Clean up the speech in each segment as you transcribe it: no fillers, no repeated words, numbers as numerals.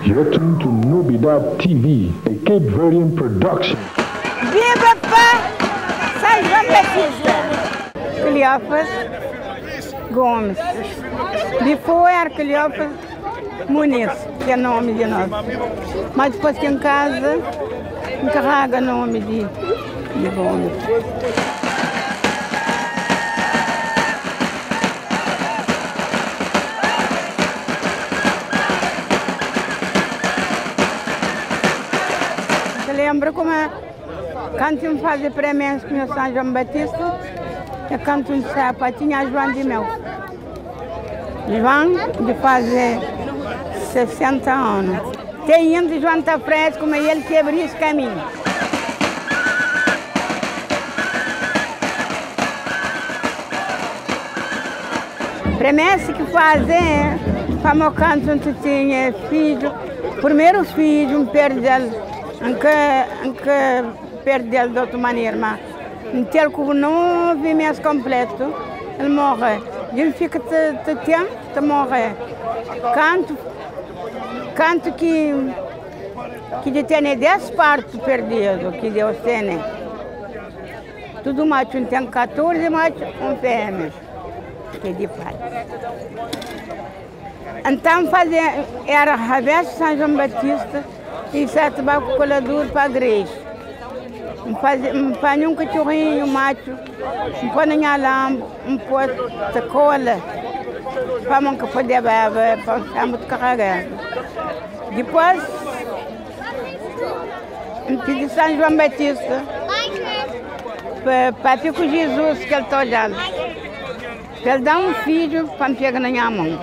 You're tuned to Nobidad TV, a Cape Verdean production. Viva pa San João Batista! Cleófas Gomes. Before era Cleófas Muniz, que é nome de nós. Mas depois que em casa, encarrega nome de Gomes. Te lembra como é quando me fazia premessa com o São João Batista, eu canto um sapatinho a João de Mel. João de fazer 60 anos. Tem indo João está fresco, mas ele quebra esse caminho. Promessa que fazer, para meu canto onde tinha filho, primeiro filho, um perdeu, que perdeu de outra maneira, mas um ter com 9 meses completo, ele morre. Ele fica te, te tempo, te morre. Canto que tem 10 partos perdidos, que Deus tem. Tudo macho, tem 14 machos, um fêmea, que é de fato. Então fazia, era Revés São João Batista e sete barco colador para a igreja. Um fazia um cachorrinho macho, um põe na lambo, um põe cola, para não poder beber, para não muito carregar. Depois, um pedi São João Batista, para ficar com Jesus que ele está olhando. Ele dá um filho para me pegar na minha mão.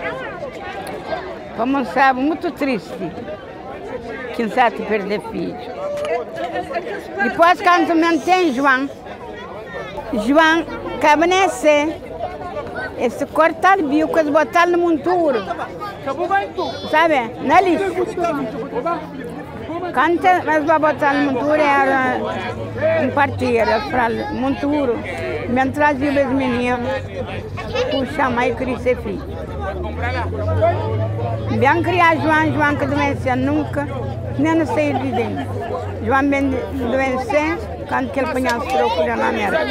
Como sabe, muito triste. Quem sabe perder filho. Depois, quando me tem João, João acaba nascer. Esse cortar o bico, botar no monturo. Sabe? Na lixo. Quando mas vai botar no monturo era um parteira, para monturo. Me trazia os meninos, o chamar e crescer filho. Bem criar João, João que doença nunca, nem não sair de dentro. João bem doença, quando que ele punha os trocos na América.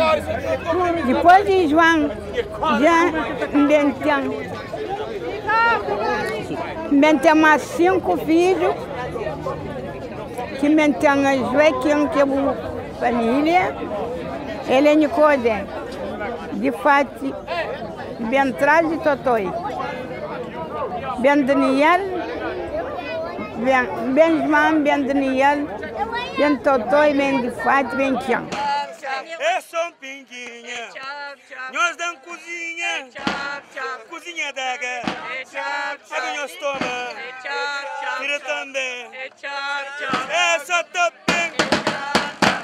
Depois de João, já bem tem mais 5 filhos, que me tem a Joaquim, que é a família, ele é Nicode, de fato, bem traz de Totoi. Ben Daniel, ben João, ben Daniel, ben Totoi, ben de fato, ben Tião. É só um pinguinha, nós damos cozinha, cozinha d'água, a nós toma, tira também, é só topim,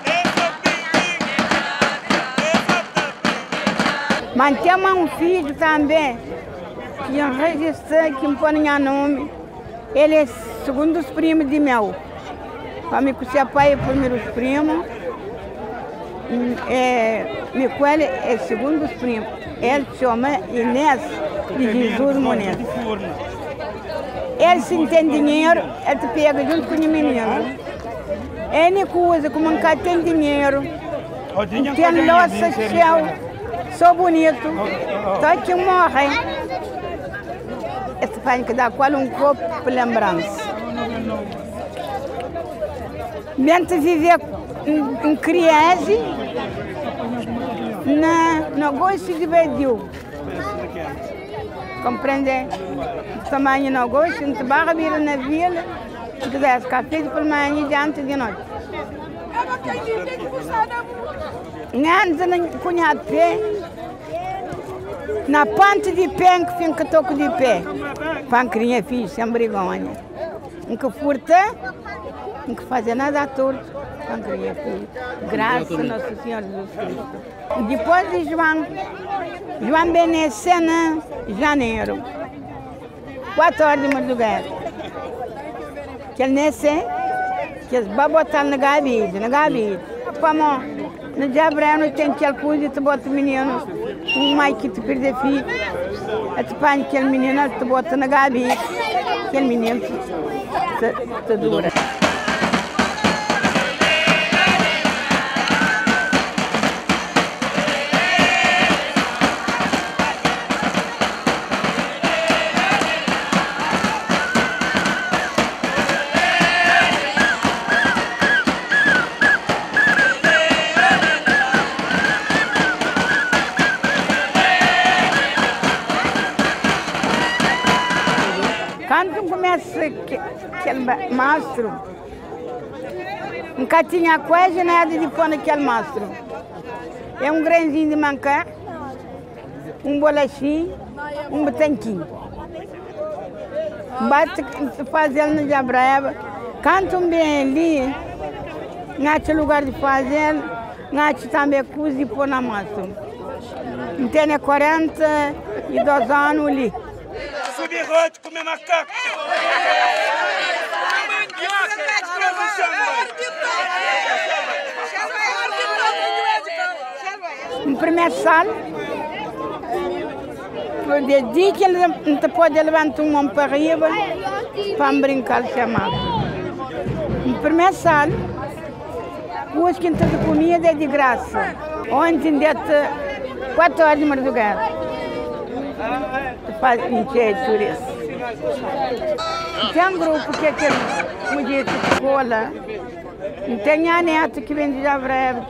é só pinguinha, é só topim. Mas tem um filho também, que eu registrei, que me põe meu nome, ele é segundo os primos de meu. Para me que seu pai é primeiro os primos, é, Miquel é segundo os primos. Ele se chama Inês de Jesus Muniz. Ele se tem dinheiro, ele te pega junto com o menino. Ele coisa, como nunca tem dinheiro, tem louça céu, só bonito, só que morre. Esse pai que dá qual um copo de lembrança. Mente viver em criança, na negócio de Bediu. Compreende? Tamanho negócio, não te barra vira na vila, que desce café de pela manhã e diante de noite. Nganza na cunhado pé, na ponte de pé que fica toco de pé. Pancrinha fiz, sem vergonha. Nunca furta, nunca fazer nada à torto. Pancrinha fiz. Graças a Nosso Senhor Jesus Cristo. Depois de João, João Benecena, janeiro, 4 horas de madrugada. Que ele nasce, que eles vão botar na gabide, na gabide. Como no Diabreno tem aquele coisa, tu bota o menino, um mãe que te perde filho, te põe aquele menino, te bota na gabide. Kel mininu ta dura. Kantu N kumesa kel mastru, N ka tinha kuazi nada di pô na kel mastru. É un granzinhu di manka, un bolaxinhu, un butankinhu. N ba ta faze-l na Djabraba. Kantu N ben li, N atxa lugar di faze-l, N atxa tanbe kuza di pô na mastru. N tene 42 anu li. Subi rote kume makaku. N primer sal, di ki N ta pode labanta un mon pa riba pa N brinka-l se masa. N primer sal, kuas ki N ta da kumida é di grasa. Onti N deta 4 oras di mardugada ta faze intxei turis. Ten grupu ki é kel mudjer ki kola. N ten nha netu ki ben di Jabreba,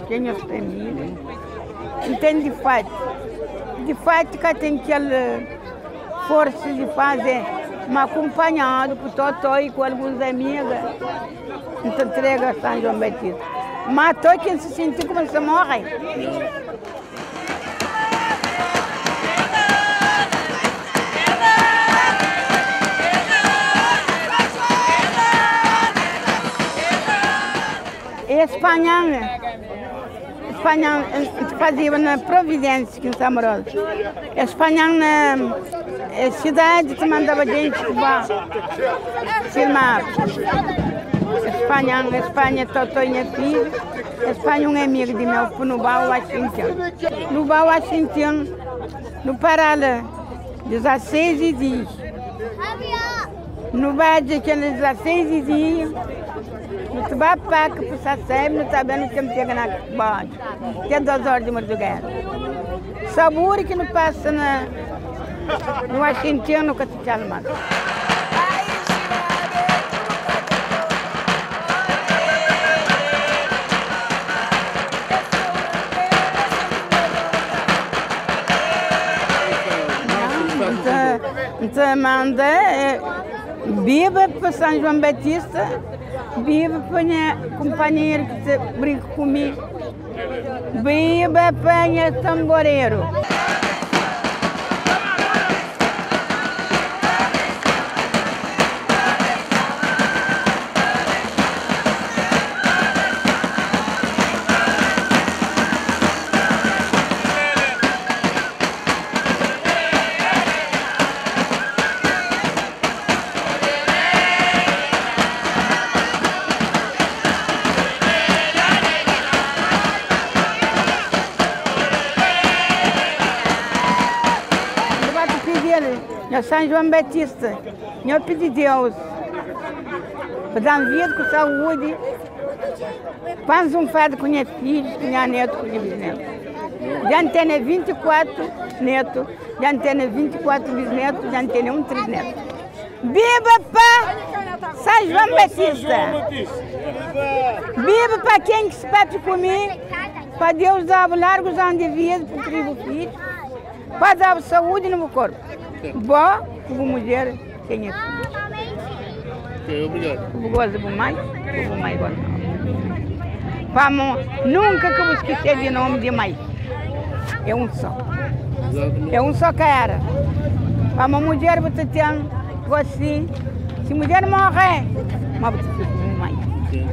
ki é nhas família. N ten di fatu, di fatu ka ten kel forsa di faze, ma kunpanhadu ku Totó i ku alguns amiga, N ta ntrega San João Batista. Ma to ki N si sinti kuma N sta morre. Es panha-m, es panha-m, N ta fazeba na Providência, ki N sta moraba. Es panha-m na sidadi, ta mandaba jenti ku ba filmaba. Es panha-m, es panha Totó nha fidju, es panha un amigu di meu ku nu ba Washington. Nu ba Washington, nu para la 16 dias. Nu badja kel 16 dia, nu ta ba paka pa Saseb, nu ta ben, nu ten pega na bodi, te 2 ora di madrugada. Sabura ki nu pasa na nu Washington nu ka ta txal mas. N ta manda biba pa San João Batista, biba pa nha kunpanheru ki ta brinka ku mi, biba pa nha tamboreru. Nha San João Batista, nho pidi Deus pa da-m vida ku saúdi, pa N zunfadu ku nha fidjus, ku nha netu, ku nha bisnetu. Dja N tene 24 netu, dja N tene 24 bisnetu, dja N tene un trisnetu. Biba pa San João Batista! Biba pa ken ki se papia ku mi, pa Deus da-bu largus anu di vida, pa kria bu fidju, pa da-bu saúdi na bu korpu, bo ku bu mudjer ki é nha fidju. Ku bu gosta di bu mai, ku bu mai gosta di bo. Pamo nunka ka bu skese di nomi di mai, é un só, é un só ka era. Pamo mudjer bu ta ten gosi, si mudjer morre, ma bu ta fika ku bu mai.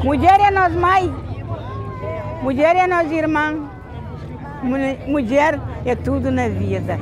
Mudjer é nos mai, mudjer é nos irman, mudjer é tudu na vida.